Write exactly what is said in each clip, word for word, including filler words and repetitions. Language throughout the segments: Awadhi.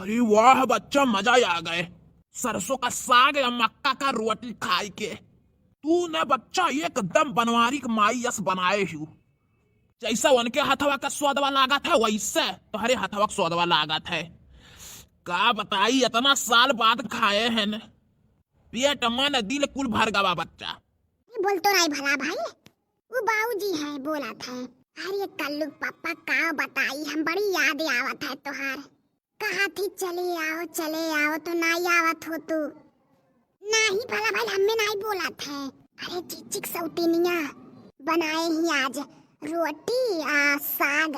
अरे वाह बच्चा, मजा आ गए। सरसों का साग या मक्का का रोटी खाई के। तूने बच्चा एकदम बनवारी के माई यस बनाए हूँ। जैसा उनके हथवा का स्वादवा लागत है, वैसे तोहरे हथवा का स्वादवा लागत है। का बताई, इतना साल बाद खाए हैं न, पेट मन दिल कुल भर गवा बच्चा। ये बोल तो नहीं भला भाई, वो बाबूजी है बोलत है। अरे कल्लू पापा का बताई, हम बड़ी याद आवत है तोहार। कहा थी चले आओ, चले आओ, तो नाई आवत हो तू। नाही भला भाई, हमें नाई बोलत है। अरे चिचिक सौतीनिया बनाए ही आज रोटी आ साग,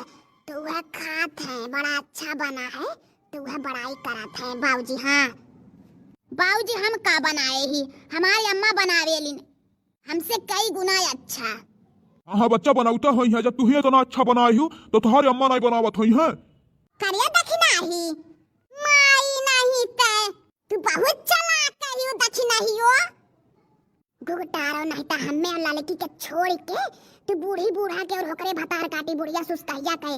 तो वह खात है, बड़ा अच्छा बना है, तो वह बड़ाई करत है बाबूजी। हाँ बाबूजी, हम का बनाए ही, हमारी अम्मा बनावेलिन, हमसे कई गुना अच्छा। हाँ हाँ बच्चा, बनावता होई है, जब तू ही इतना अच्छा बनाए हो तो तुम्हारी अम्मा नहीं बनावत होई है। करिया देखी नाही, माई नहीं ते, तू बहुत चालाक कहियो देखी नहीं हो। गुगटारो नहीं ता हमें और लड़की के छोड़ के तू बूढ़ी बूढ़ा के और होकरे भतार काटी बुढ़िया सुस्तहिया के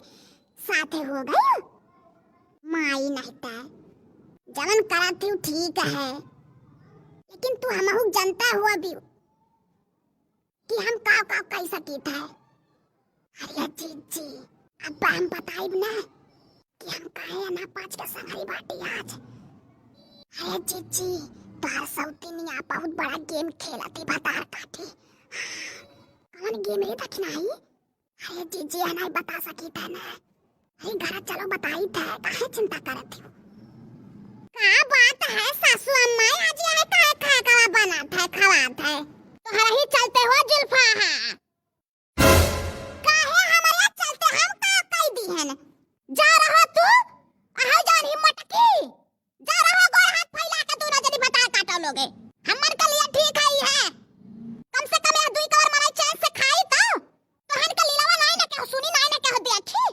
साथे हो गई। माई नहीं ते, जवन करत थी ठीक है, लेकिन तू हमहू जनता हुआ भी कि हम का का कह सकित है। अरे जीजी, अब हम बताइब ना कि हम काहे अनाज पाच के संगरी बाटी आज। अरे जीजी, तोहर सौतीनिया बहुत बड़ा गेम खेलत ही भतार काटी। कौन गेम रे दखिनाही? अरे जीजी, है नहीं बता सकित है ना। अरे घर चलो बताई थे, काहे चिंता करत हो? का बात है सासू अम्मा, आज यह काहे खाकवा बनत है, खवात है? तोहरा ही चलते हो जुल्फा है। काहे हमारे चलते, हम का कह दी हन? जा रहा तू, अहो जान ही मटकी, जा रहा गोड़ हाथ फैला के दोनों जनी भतार काटो लोगे। हमन के लिए ठीक है ई है, कम से कम यह दुई कवर मरई चैन से खाई तो। तोहन के लीलावा नाई न केहू सुनी, नाई न केहू देखी।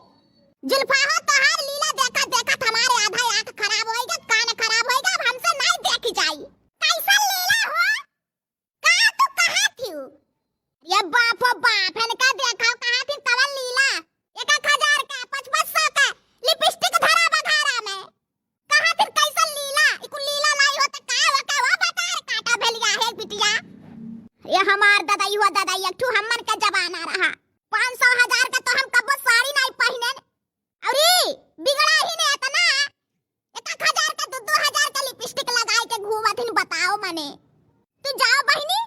जुल्फा हो, तोहार लीला देखत देखत हमारे आधा आँख खराब होइगा, कान खराब होइगा, अब हमसे नाई देखी जाई। कैसन लीला हो? का तू कहा थियू? ये बाप हो बाप, इनका देखा कहा थी कवन लीला? एक एक हजार का, पाँच पाँच सौ का लिपस्टिक धरा बघारा में। कहा फिर कैसन लीला? ई कुल लीला लाई हो त का हो, का हो भतार काटा भेलिया है बिटिया? ये हमार ददाई हो ददाई, एक ठू हमन का जमाना रहा। पाँच सौ हजार का तो हम कबो साड़ी नहीं पहिनेन। अउरी बिगड़ा ही ने इतना, एक एक हजार का, दो दो हजार का लिपस्टिक लगाई के घूमत हिन, बताओ मने। तू जाओ बहिनी,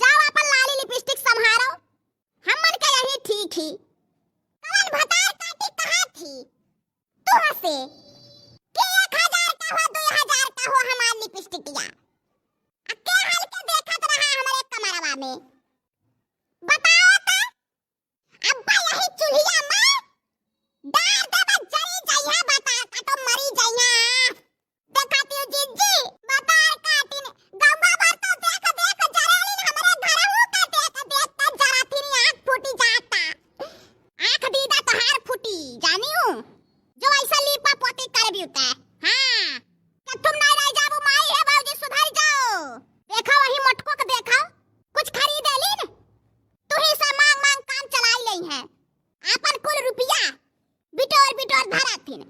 जाओ अपन लाली लिपस्टिक संभारो, हमन का यही ठीक ही। कवन भतार काटी कहा थी? तू हंसे के एक हजार का हो, दो हजार का हो हमार लिपस्टिकिया? आ के हल के देखत रहा हमरे कमरवा में? बताओ त। अब्बा यही चूल्हिया में डार देबा, जरी जइहा भतार काटो, मरी जइहा। देखा तियो जीजी, भतार काटिन, गौवा भर तो देख देख जरेलिन, हमरे घरहू का देख देख के जरा थिन, आँख फूटी जाता। आँख दीदा तोहार फूटी, जानियो। जो ऐसा लीपा पोती करबियो ते। हाँ, कि तुम नहीं रह जाबू, माई है बाबूजी, सुधर जाओ। देखा वही मोटको के देखा, कुछ खरीदेलिन, तू ही से मांग मांग काम चलाई लई है। आपन कुल रुपया बिटोर बिटोर धरा थिन।